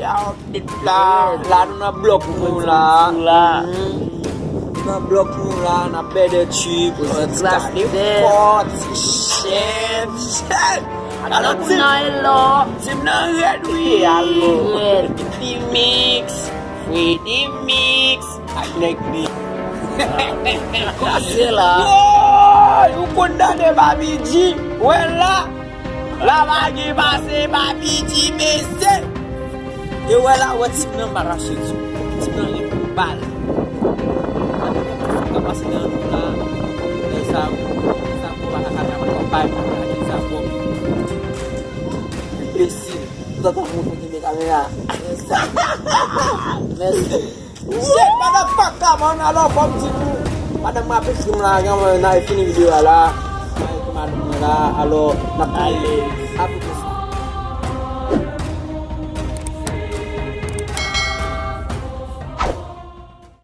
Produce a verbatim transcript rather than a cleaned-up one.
Outfit la, la nou nan blòk nou la. Mhm. Nou nan blòk nou la, nan bèdè trip, ti gade kò, ti chèn, ti chèn. Alò, ti nan elo, ti nan rèd, wi. Alò, rèd. Di mix, Freddy mix, ak nèg mix. Kòmanse la. Woy, ou konn tande Papi G, wè la. La pa gen pase Papi G, mesye. E wè la, wè tip nan pa rache di. Tip nan gen bal. Sa te gen moun ka pase nan nou la. Lè sa, lè sa, pou pa ka kaka, pou pa bay, pou pa ka di sa, pou. Enbesil. Tout an moun ki gen kamera. Mèsi. Shit, motherfucker, man. Alò, fò m di nou, pandan m ap ekri m la, gen mwen, n a fini videyo a la. N a ekri madanm mwen la, alò, n ap ale. Apre